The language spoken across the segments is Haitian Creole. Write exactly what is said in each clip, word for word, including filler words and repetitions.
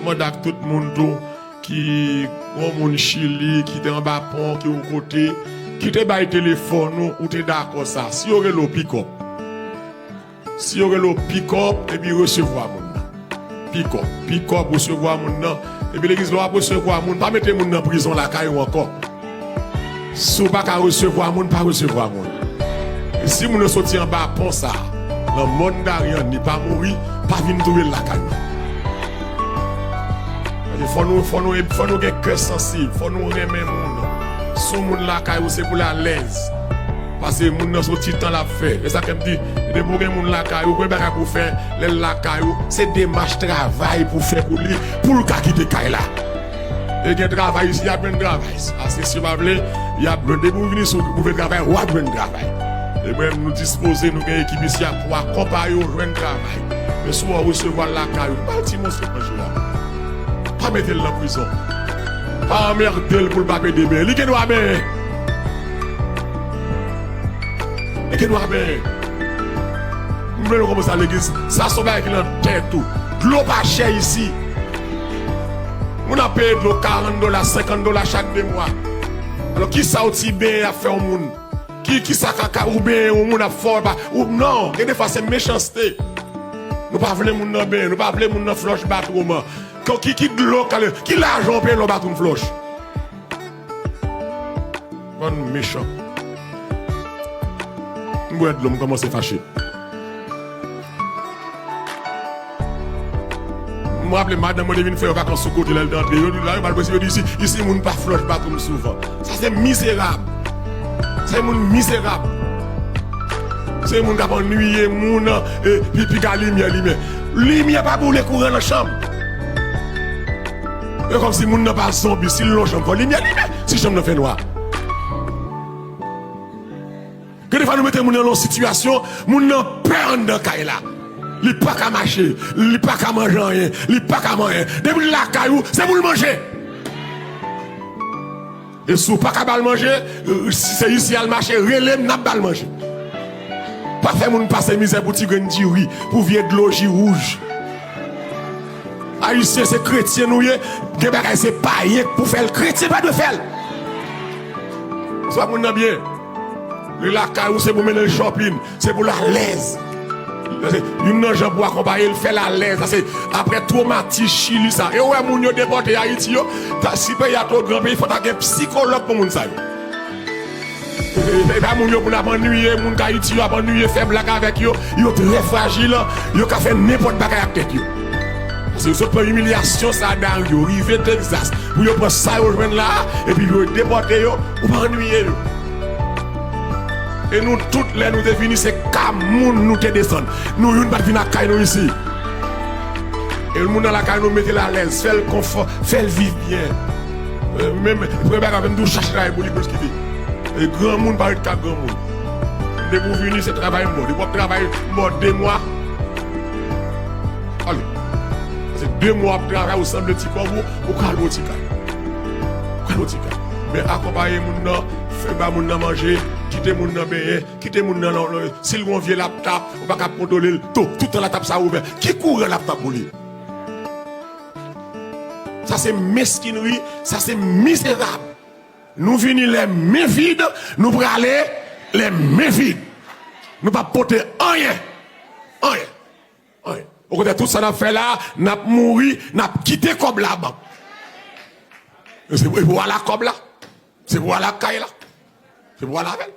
Mande ak tout moun tou ki yon moun Chili, ki te anba pon, ki yon kote, ki te bay telefòn ou, ou te dakò sa. Si yo rele w, pick up. Si yo rele w, pick up, epi resevwa moun nan. Pick up, pick up, resevwa moun nan. Epi legliz la, w ap resevwa moun, pa mete moun nan prizon lakay ou ankò. Si w pa ka resevwa moun, pa resevwa moun. E si moun nan soti anba pon sa, nan mòn Darien, li pa mouri, pa vin touye l lakay ou. Paske fò nou, fò nou, fò nou gen kè sansib, fò nou renmen moun. Si w moun lakay ou, se pou l alèz. Paske moun nan se yon ti tan l ap fè. E sa fè m di, depi w gen moun lakay ou, premye bagay pou w fè, lè l lakay ou, se demach travay pou w fè pou li, pou l ka kite kay la. E gen travay isi, y ap jwenn travay. Ase si w pa vle, y ap jwenn. Depi w vini sou, pou fè travay, w ap jwenn travay. E mwen, nou dispoze, nou gen ekip isi a pou akonpaye w jwenn travay. Men si w resevwa l lakay ou, pa l ti moso manje a. Pa mete l nan prizon. Pa anmède l pou l pa pe demen. Li gen dwa benyen. Li gen dwa benyen. M vle nou konprann sa legliz. Sa se yon bagay ki nan tèt ou. Dlo pa chè isi. Moun ap peye dlo karant dola, senkant dola chak de mwa. Alò, kisa yon ti benyen ap fè yon moun? Ki, kisa kaka ou benyen yon moun ap fè w pa, ou, non, gen defwa se mechanste. Nou pa vle moun nan benyen, nou pa vle moun nan flòch batwouman. Ki, ki, ki dlo, ki lajan w peye lè w batwouman flòch? Bann mechan. M bwè dlo, m kòmanse fache. M raple madanm mwen te vin fè yon vakans sou kote lè l te antre. Yo di la, yo pral prese, yo di isi, isi moun pa flòch batwouman souvan. Sa se mizerab. Se moun mizerab. Se moun k ap annuiye moun, e, pi, piga limyè limen. Limyè pa boule kouran nan chanm. E kòmsi moun nan pa zonbi, si l nan yon chanm, fò limyè limen, si chanm nan fè nwa. Gen defwa nou mete moun nan nan yon sitiyasyon, moun nan pè anndan kay la. Li pa ka mache, li pa ka manje anyen, li pa ka manyen. Depi l lakay ou, se pou l manje. E si w pa ka ba l manje, se isi a l mache, rele m, n ap ba l manje. Pa fè moun pase mizè pou ti grenn diri, pou vye dlo ji wouj. Ayisyen se kretyen nou ye, gen bagay se payen k pou fè l, kretyen pa dwe fè l. Swa moun nan byen. Li lakay ou se pou mennen l shopping, se pou l alèz. Sa se youn nan jan pou akonpaye l, fè l alèz. Sa se apre twomatis Chili sa. E ou wè moun yo depòte Ayiti yo, ta, si peyi a twò gran peyi, fò ta gen sikològ pou moun sa yo. E, e, e pa moun yo pou n ap annuiye, moun k Ayiti yo ap annuiye, fè blag avèk yo, yo trè frajil, yo ka fè nenpòt bagay ak tèt yo. Paske yo sot pran imilyasyon sa a Dario, rive Texas, pou yo pran sa yo jwenn la a, epi pou yo depòte yo, ou pa annuiye yo. E nou tout, lè nou te vini, se ka moun nou te desann. Nou youn pa t vin ak kay nou isi. E moun nan lakay nou, mete l alèz, fè l konfò, fè l viv byen. E, menm, premye bagay, menm tou chache travay pou li, plis kite. E granmoun pa ret ka granmoun. Depi w vini, se travay m ba w. Depi w ap travay, m ba w de mwa. Ale. Se de mwa w ap travay, ou sanble ti kòb ou, ou ka lwe ti kay. Ou ka lwe ti kay. Men akonpaye moun nan, fè ba moun nan manje, kite moun nan benyen, kite moun nan, nan, nan, si l gen yon vye laptop, ou pa ka ap kontwole l, tou, tout tan laptop sa ouvè. Ki kouran laptop ou li? Sa se meskinri, sa se mizerab. Nou vini lè men vid, nou prale lè men vid. Nou p ap pote anyen. Anyen. Anyen. Okontrè, tout sa n ap fè la, n ap mouri, n ap kite kòb la bank. E se, e pou w al ak kòb la. Se pou w al ak kay la. Se pou w al avè l.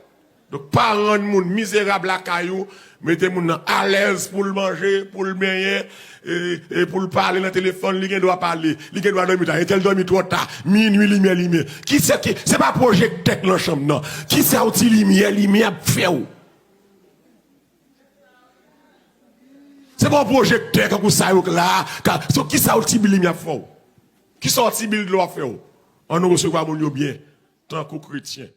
Donk, pa rann moun mizerab lakay ou, mete moun nan alèz pou l manje, pou l benyen, e, e pou l pale nan telefòn, li gen dwa pale, li gen dwa dòmi ta, entèl dòmi twò ta, minui limyè limen. Ki se ki, se pa pwojektè k nan chanm nan. Kisa yon ti limyè limen ap fè w? Se pa yon pwojektè kankou sa yo k la, ka, so kisa yon ti bil limyè ap fè w? Kisa yon ti bil dlo ap fè w? Ann nou resevwa moun yo byen, tankou kretyen.